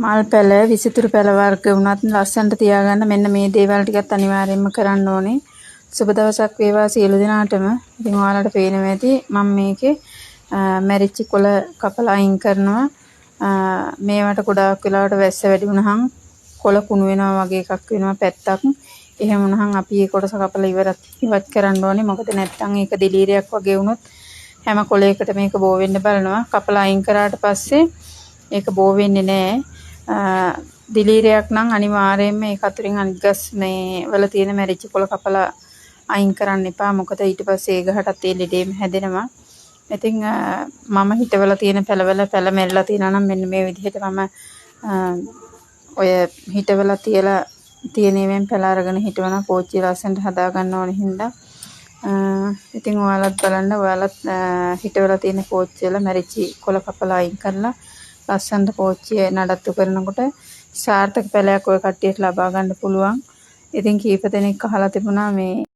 මල් පැල, විසිතුරු පැල වර්ග වුණත් ලස්සනට තියාගන්න මෙන්න මේ දේවල් ටිකත් අනිවාර්යයෙන්ම කරන්න ඕනේ. සුබ දවසක් වේවා සියලු දෙනාටම. ඉතින් ඔයාලට පේනවා ඇති මම මේකේ මැරිච්ච කොළ කපලා අයින් කරනවා. මේවට ගොඩාක් වෙලාවට වැස්ස වැඩි වුණහම කොළ කුණු වෙනවා වගේ එකක් වෙනවා පැත්තක්. එහෙම වුණහම අපි ඒ කොටස කපලා ඉවත් කරන්න ඕනේ. මොකද නැත්තම් ඒක දිලීරයක් වගේ වුණොත් හැම කොළයකට මේක බෝ වෙන්න බලනවා. කපලා අයින් කරාට පස්සේ ඒක බෝ වෙන්නේ නෑ. දිලීරයක් නම් අනිවාර්යයෙන්ම ඒක අතුරින් අනිත් ගස් මේ වල තියෙන මැරිච්ච කොළ කපලා අයින් කරන්න එපා. මොකද ඊට පස්සේ ඒ ගහටත් ඒ ලෙඩේම හැදෙනවා. ඉතින් මම හිටවලා තියෙන පැලවල පැල මැරිලා තියෙනවා නම් මෙන්න මේ විදිහට මම ඔය හිටවලා තියලා තියෙන ඒවායින් පැල අරගෙන හිටවනවා, පෝච්චිය ලස්සනට හදා ගන්න ඕන හින්දා. ඉතින් ඔයාලත් බලන්න, ඔයාලත් හිටවලා තියෙන පෝච්චි වල මැරිච්ච කොළ කපලා අයින් කරලා ලස්සනට පෝච්චිය නඩත්තු කරනකොට සාර්ථක පැලයක් ඔය කට්ටියට ලබා ගන්න පුළුවන්. ඉතින් කීප දෙනෙක් අහලා තිබුණා මේ